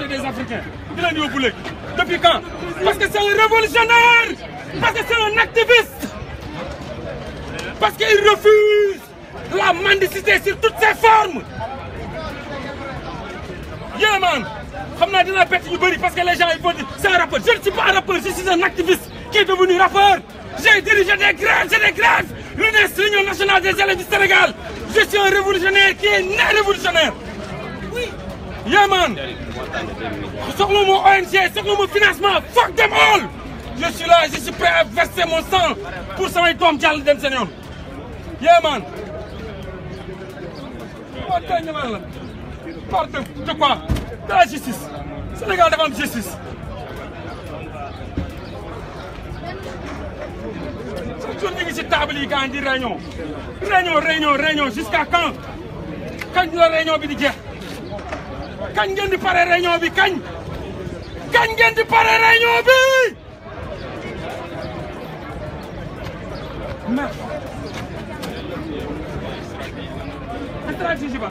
des Africains. Depuis quand? Parce que c'est un révolutionnaire. Parce que c'est un activiste. Parce qu'il refuse la mendicité sur toutes ses formes. Yeah man, parce que les gens ils vont dire c'est un rappeur. Je ne suis pas un rappeur, je suis un activiste qui est devenu rappeur. J'ai dirigé des grèves, l'Union nationale des élèves du Sénégal. Je suis un révolutionnaire qui est né révolutionnaire. Oui. Yeah man. Soxla mon ONG, soxla mon financement, fuck them all. Je suis là, je suis prêt à verser mon sang pour samay doom jàll dem seen yoon. Yeah man. Parle de quoi? De la justice. Sénégal dafa am justice. Chaque jour ñu ngi ci table yi gaañ di réunion jusqu'à quand? Kañ la réunion bi di jeex? Kañ ngeen di pare réunion bi kañ ngeen di pare réunion bi? Merci. Stratégie ba.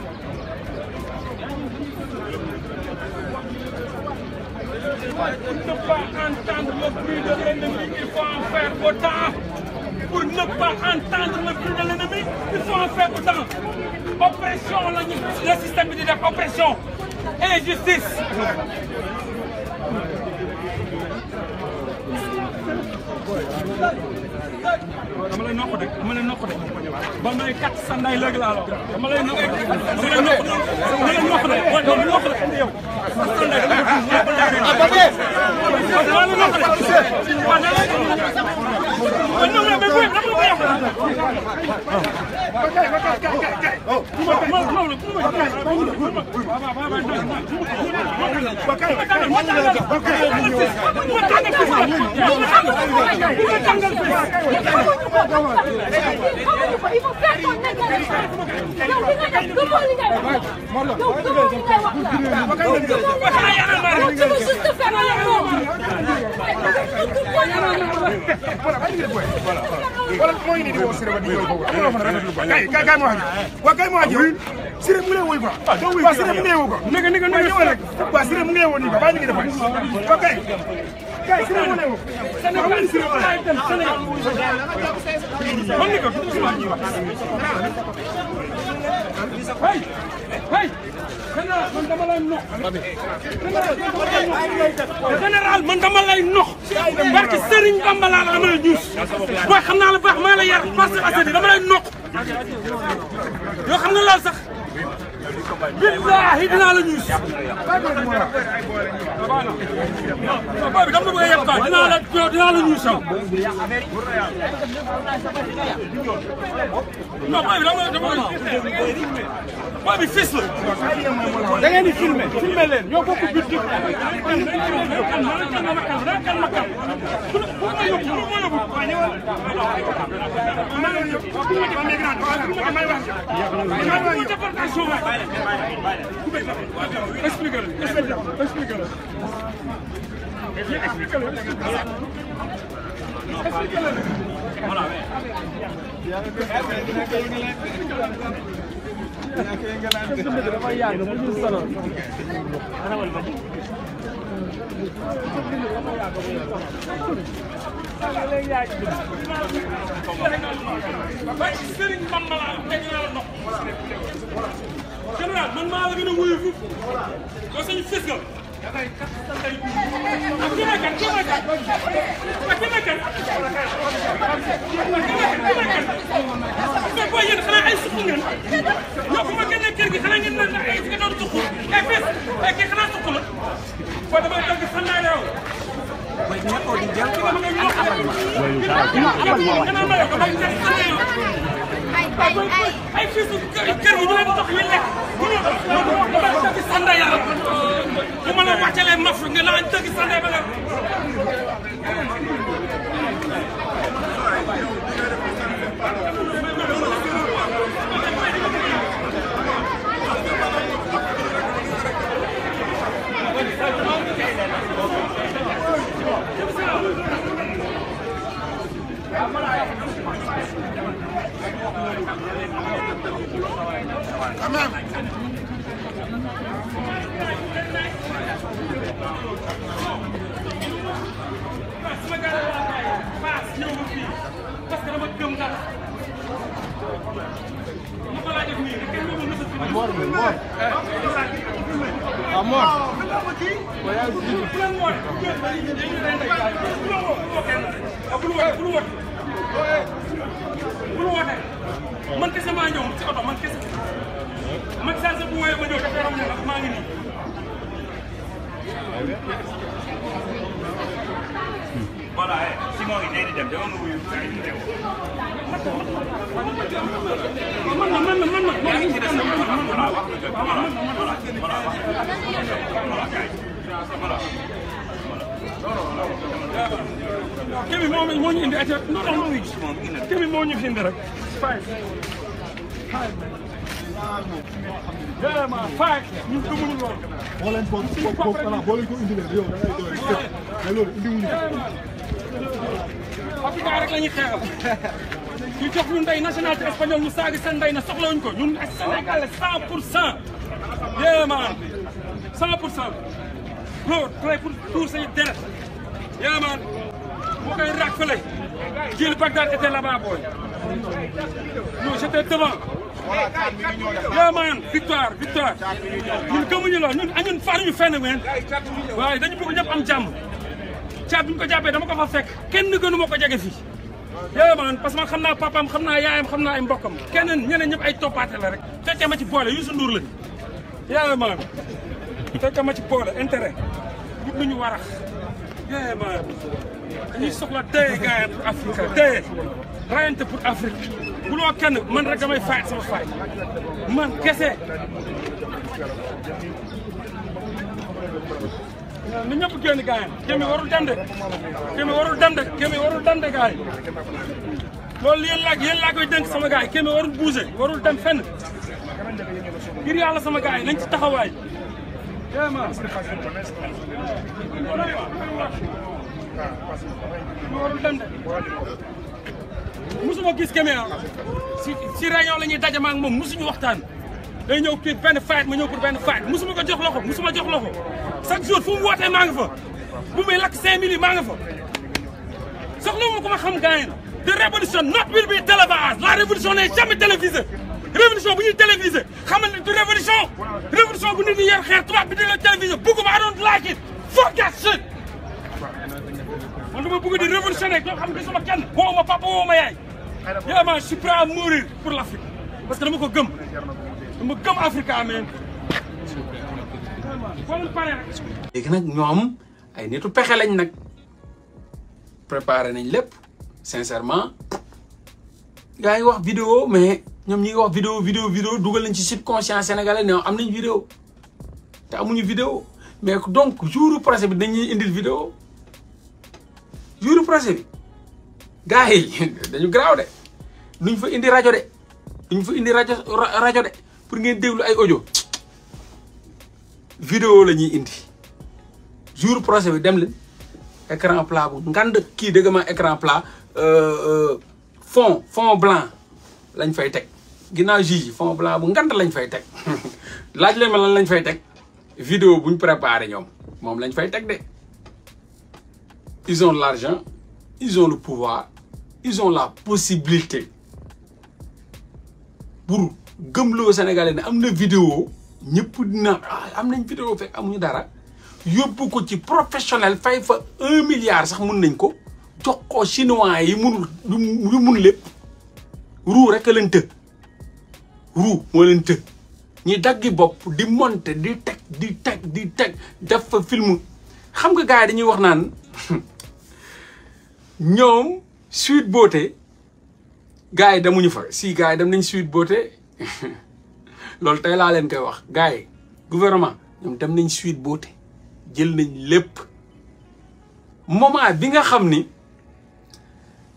Pour ne pas entendre le bruit de l'ennemi, il faut en faire autant. Pour ne pas entendre le bruit de l'ennemi, il faut en faire autant. Oppression, le système de oppression. Injustice. dama lay noq de ba may kat sanday léegi laa la dama lay noq de yow sanday il faut faire ton général man dama lay nox barke Serigne Bamba la dama lay ñuus boy xam naa la baax maa la yar parce que dama lay nox yoo xam nga lool sax billahi dinaa la ñuus boy bi dama bëgg a yeb quoi dinaa la ñuus yow non boy bi dama boy bi fils la da ngeen di filmer leen ñoo bokk but général man maa la gën a wuyu fu ko sañu fis nga mais booy yéen xanaa ay suq ngeen yow bu ma génnee kër gi xanaa ngeen naan ay nga doon suq ay fes ay kii xanaa suq la boo damay dagg sannaay la yow ay fii su kër gi ñu leen dox ñu lekk dama dëgg sandaay yàlla bu ma la wàccalee maf nga naan dëgg sandaay ba nga man kese maa ñëw ci oto man kese man saa sa bu wooyee ma ñëw dafa ram ne nag maa ngi nii voilà si moo ngi nee di dem dama nga wuyu ay di dem Kémi moo ñu indi ay Kémi moo ñu fi indi rek vraiment faay ñu gëmul loolu. boo leen ko indilee yow da ngay doy mais loolu indiwuñu Afrique rek la ñuy xeexal ñu jox ñu ndey nationalité espagnol ñu saagi seen ndey na soxlawuñ ko ñun Sénégalais 100%. vraiment 100%. loolu prêt pour tuur say deret. vraiment moo koy raak fële Jil Bagdad était là-bas booy. non j'étais devant. man victoire ñun gëmuñu lool ñun faaruñu fenn ween waaye dañu bëgg ñëpp am jàmm caab bi ñu ko jàppee dama ko fa fekk kenn gënu ma ko jege fii man parce que man xam naa papaam xam naa yaayam xam naa ay mbokkam keneen ñeneen ñëpp ay toppaate la rek fekkee ma ci boole Youssou Ndour lañu man fekkee ma ci boole intérêt wut lu ñu warax man dañuy soxla téye gars pour Afrique téye rayante pour Afrique buloo kenn man rek damay fayet sama fay man kese ni ñëpp génn gars yi Kémi warul dem de Kémi warul dem de gars yi loolu yéen laa koy dénk sama gars yi Kémi warul bouger warul dem fenn ngir yàlla sama gars yi nañ ci taxawaay warul dem de musuma gis Kémi si réunion la ñuy daje ma ak moom musuñu waxtaan day ñëw kii benn fight ma ñëw pour benn fight musuma ko jox loxo musuma jox loxo chaque jour fu mu wootee maa nga fa bu muy lakk 5000 yi maa nga fa soxla ma ko ma xam gars yi de révolution not will be televised la révolution n'est jamais télévisée révolution bu ñuy télévisé xamal ne du révolution bu nit ñi yer xeer tubaab bi di la télévisé bugguma I don't like it fuck that shit man dama bëgg di révolutionner doo xam gisuma kenn woo ma papa woo ma yaay man je suis prêt à mourir pour l'Afrique parce que dama ko gëm Afrique ameen léegi nag ñoom ay nitu pexe lañ nag préparé nañ lépp sincèrement gars yi wax vidéo mais ñoom ñi ngi wax vidéo dugal nañ ci subconscient sénégalais ne am nañ vidéo te amuñu vidéo mais donc jour procès bi dañuy indil vidéo jour procès bi gars yi dañu garaaw de duñ fa indi rajo de duñ fa indi rajo de pour ngeen déglu ay audio vidéo la ñuy indi jour procès bi dem leen écran plat bu ngand kii dëgg ma écran plat fond blanc lañ fay teg ginnaaw juge fond blanc bu ngand lañ fay teg laaj leen ma lan lañ fay teg vidéo buñ préparé ñoom moom lañ fay teg de ils ont l'argent ils ont le pouvoir ils ont la possibilité pour gëmloo Sénégalais ne am na vidéo ñëpp dina am nañ vidéo fekk amuñu dara yóbbu ko ci professionnel fay fa 1 milliard sax mun nañ ko jox ko chinois yi yu mun lépp ruu rek leen të ruu moo leen të ñi daggi bopp di monter di teg def fa film xam nga gars yi dañuy wax naan ñoom Sweet Beauté gars yi demuñu fa si gars yi dem nañ Sweet Beauté loolu tey laa leen koy wax gars yi gouvernement ñoom dem nañ Sweet Beauté jël nañ lépp moment bi nga xam ni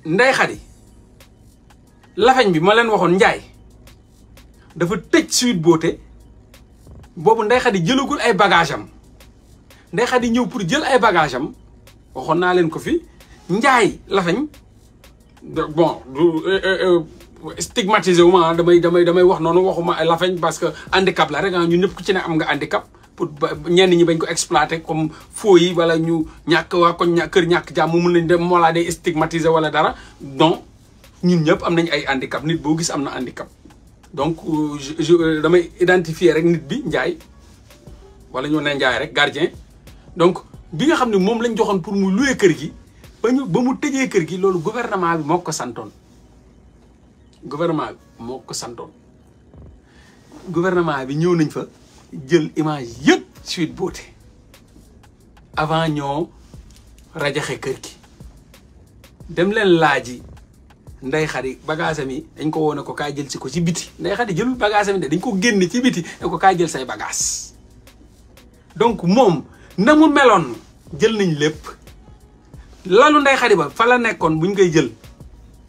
Ndeye Khady lafeñ bi ma leen waxoon Njaay dafa tëj Sweet Beauté boobu Ndeye Khady jëlagul ay bagage am Ndeye Khady ñëw pour jël ay bagage am waxoon naa leen ko fi Njaay lafeñ bon stigmatisé wu ma damay wax noonu waxuma lafeñ parce que handicap la rek ñun ñëpp ku ci ne am nga handicap pour ñenn ñi bañ ko exploiter comme faux yi wala ñu ñàkk waa koñ kër ñàkk jàmm mun nañ dem moo laa day stigmatisé wala dara donc ñun ñëpp am nañ ay handicap nit boo gis am na handicap donc damay identifier rek nit bi Njaay wala ñu ne Njaay rek gardien donc bi nga xam ne moom lañ joxoon pour mu louer kër gi ba mu tëjee kër gi loolu gouvernement bi moo ko santoon gouvernement bi moo ko santoon gouvernement bi ñëw nañ fa jël image yëpp Sweet Beauté avant ñoo rajaxe kër gi dem leen laaji Ndeye Khady bagage mi dañ ko woone ko kaay jël si ko ci biti Ndeye Khady jëlul bagage mi de dañ ko génne ci biti ne ko kaay jël say bagage donc moom na mu meloon jël nañ lépp lalu Ndeye Khady ba fa la nekkoon buñ koy jël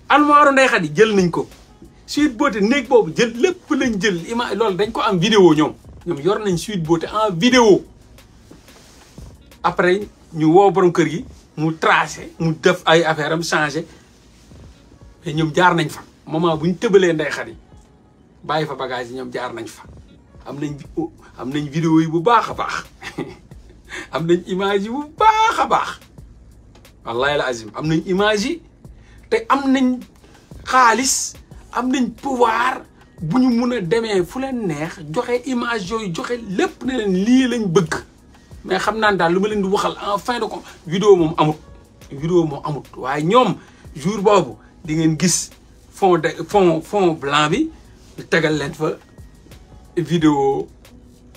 almoiru Ndeye Khady jël nañ ko Sweet Beauté néeg boobu jël lépp lañ jël image loolu dañ ko am vidéo ñoom yor nañ Sweet Beauté en vidéo après ñu woo borom kër gi mu tracé mu def ay affaire am changé mais ñoom jaar nañ fa moment bu ñu tëbalee Ndeye Khady bàyyi fa bagage yi ñoom jaar nañ fa am nañ vidéo yi bu baax a baax am nañ image yi bu baax a baax wallahi la azim am nañ image yi te am nañ xaalis am nañ pouvoir bu ñu mun a demee fu leen neex joxe image yooyu joxe lépp ne leen lii lañ bëgg mais xam naa daal lu ma leen di waxal en fin de compte vidéo moom amut waaye ñoom jour boobu di ngeen gis fond blanc bi ñu tegal leen fa vidéo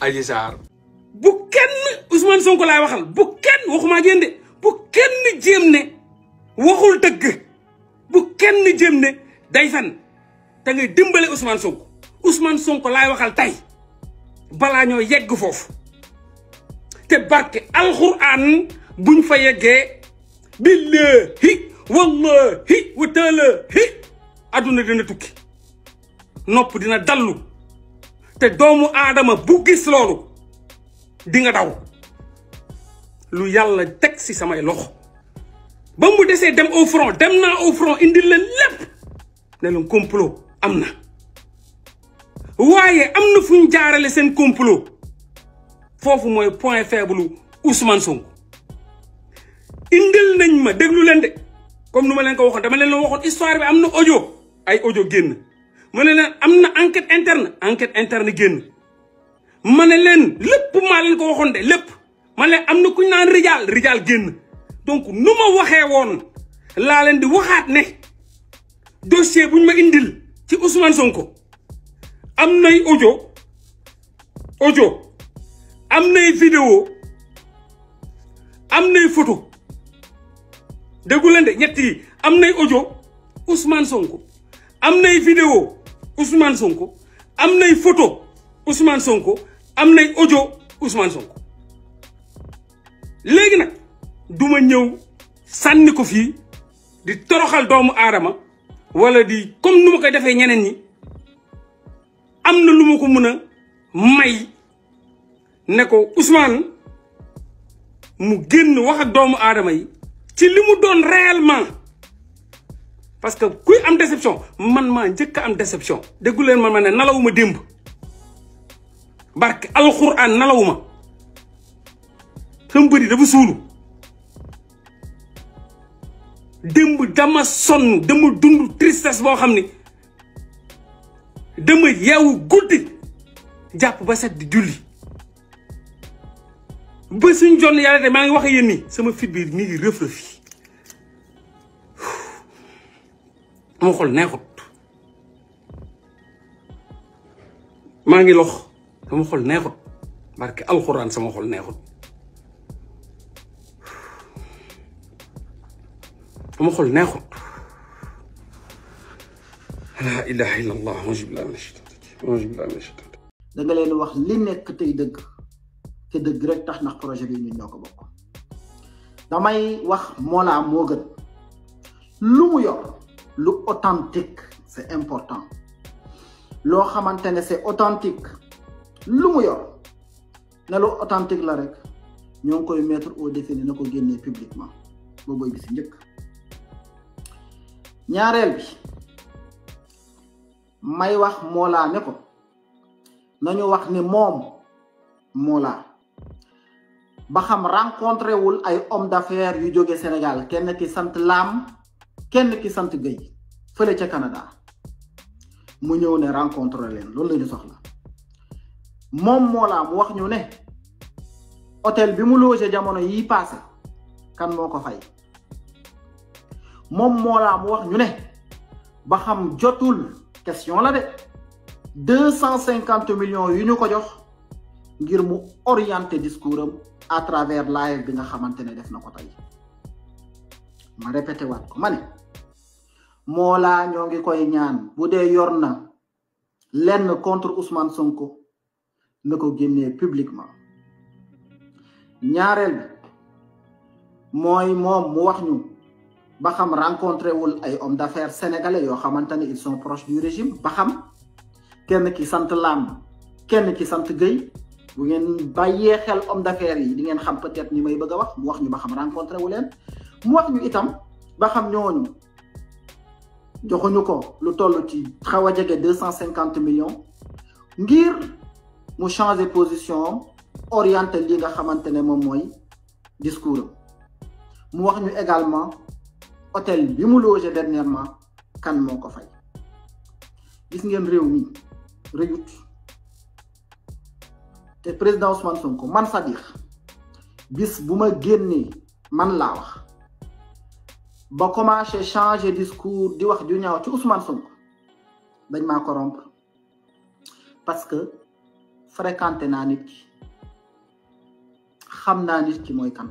Adji Sarr bu kenn Ousmane Sonko laay waxal bu kenn waxuma ak yéen de bu kenn jéem ne waxul dëgg bu kenn jéem ne day fen te ngay dimbale Ousmane Sonko laay waxal tey balaa ñoo yegg foofu te barke alxuraan buñ fa yeggee billahi wallahi wa taalahi adduna dina tukki nopp dina dallu te doomu aadama bu gis loolu di nga daw lu yàlla teg si samay loxo ba mu desee dem au front dem naa au front indil leen lépp ne leen complot am na waaye am na fu ñu jaarale seen complot foofu mooy point faible Ousmane Sonko indil nañ ma déglu leen de comme nu ma leen ko waxoon dama leen waxoon histoire bi am na ay audio génn ma ne leen am na enquête interne génn ma ne leen lépp maa leen ko waxoon de lépp ma ne leen am na kuñ naan rijaal génn donc nu ma waxee woon laa leen di waxaat ne dossier buñ ma indil ci Ousmane Sonko am nay audio am nay vidéo am nay photo déggu leen de ñett yi am nay audio Ousmane Sonko am nay vidéo Ousmane Sonko am nay photo Ousmane Sonko am nay audio Ousmane Sonko léegi nag duma ñëw sànni ko fii di toroxal doomu aadama wala di comme nu ma koy defee ñeneen ñi am na lu ma ko mën a may ne ko Ousmane mu génn wax ak doomu aadama yi ci li mu doon réellement parce que kuy am déception man maa njëkk a am déception déggu leen ma ne nalawuma démb barke alxuraan nalawuma sama bëri dafa suulu démb dama sonn dama dund tristesse boo xam ni dama yeewu guddi jàpp ba set di julli ba suñ jonn yàlla te maa ngi wax yéen nii sama fit bi mi ngi rëf-rëf yi sama xol neexut maa ngi lox sama xol neexut barke alxuraan sama xol neexut sama xol neexut la ilaha illa allah auzu billahi mina shaytaan da nga leen wax li nekk tey dëgg te dëgg rek tax ndax projet bi ñun ñoo ko bokk damay wax Mollah moo gën lu mu yor lu authentique c'est important loo xamante ne c'est authentique lu mu yor ne lu authentique la rek ñoo ngi koy mettre au défi na ko génnee publiquement boobu bi si njëkk ñaareel bi may wax Mollah ne ko nañu wax ni moom Mollah ba xam rencontré wul ay homme d'affaires yu jóge Sénégal kenn ki sant Lam kenn ki sant Gueye fële ca Canada mu ñëw ne rencontré leen loolu la ñu soxla moom Mollah mu wax ñu ne hôtel bi mu logé jamono yi passé kan moo ko fay moom Mollah mu wax ñu ne ba xam jotul question la de 250 millions yu ñu ko jox ngir mu orienter discours am à travers live bi nga xamante ne def na ko tey ma répété waat ko ma ne Mollah ñoo ngi koy ñaan bu dee yor na lenn contre Ousmane Sonko na ko génnee publiquement ñaareel bi mooy moom mu wax ñu ba xam rencontré wul ay hommes d'affaires sénégalais yoo xamante ne ils sont proches du régime ba xam kenn ki sant Lam kenn ki sant Gueye bu ngeen bàyyee xel homme d'affaires yi di ngeen xam peut-être ni may bëgg a wax mu wax ñu ba xam rencontré wu leen mu wax ñu itam ba xam ñooñu joxuñu ko lu toll ci xaw a jege 250 millions ngir mu changer position orienté li nga xamante ne moom mooy discours am mu wax ñu également hôtel bi mu logé dernièrement kan moo ko fay gis ngeen réew mi rëyut te président Ousmane Sonko man Sadikh bis bu ma génnee man laa wax ba commencé changer discours di wax ju ñaaw ci Ousmane Sonko dañ maa corrompre parce que fréquenté naa nit ki xam naa nit ki mooy kan